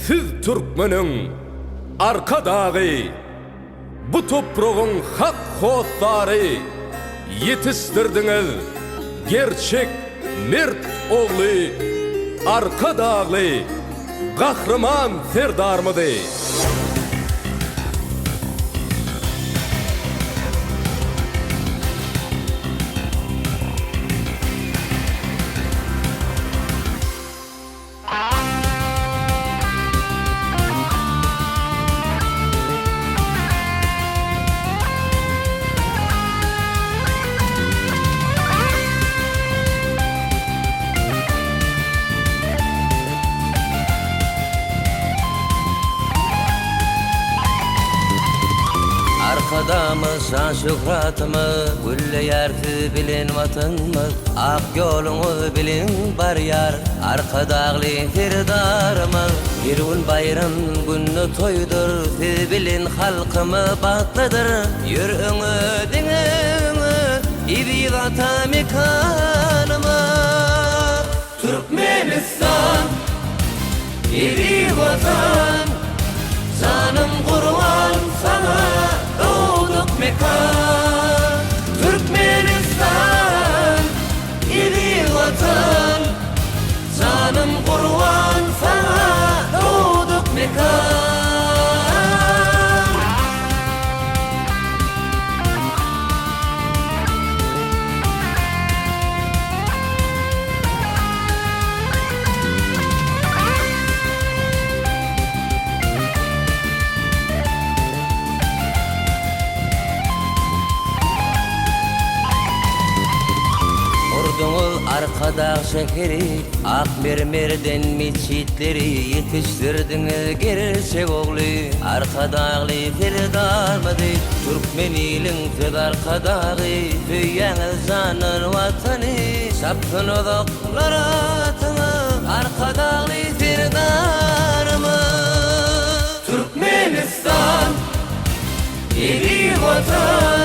Siz türkmeniň Arkadagy, bu topragyň hak hossary, ýetişdirdiňiz gerçek mert ogly Arkadagly Gahryman Serdarymyzy. Arkadagymyz şan-şöhratymyz, Gülleýär siz bilen Watanymyz. Ak ýoluňyz bilen barýar, Arkadagly Serdarymyz. Her gün baýram, günde toýdur, Siz bilen halkymyz bagtlydyr. Ýör öňe, diňe öňe, Eziz ata mekanymyz. Türkmenistan, eziz Watan, Janym gurban saňa dogduk mekan. Türkmenistan, eziz Watan, Janym gurban saňa dogduk mekan. Gurduňyz Arkadag şäheri, Ak mermerden metjitleri, Ýetişdirdiňiz gerçek ogly, Arkadagly Serdarymyzy, Türkmen iliň söz Arkadagy, Söýýäňiz jandan Watany, Çapsyn uzaklara atyňyz, Arkadagly Serdarymyz. Türkmenistan, eziz Watan!